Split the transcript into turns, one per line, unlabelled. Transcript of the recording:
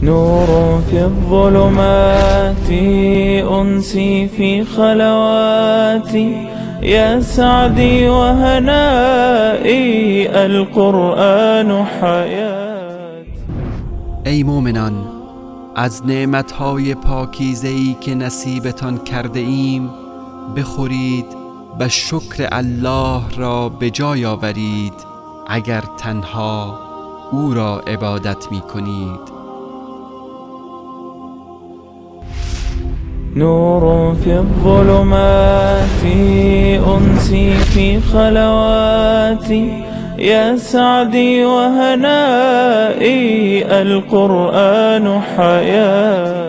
نور في الظلمات، أنسي في خلواتي، يا سعدي وهنائي، القرآن حیاتي.
ای مؤمنان، از نعمتهای پاکیزه‌ای که نصیبتان کرده ایم بخورید و شکر الله را به جای آورید اگر تنها او را عبادت می کنید.
نور في الظلمات، أنسي في خلواتي، يا سعدي وهنائي، القرآن حياتي.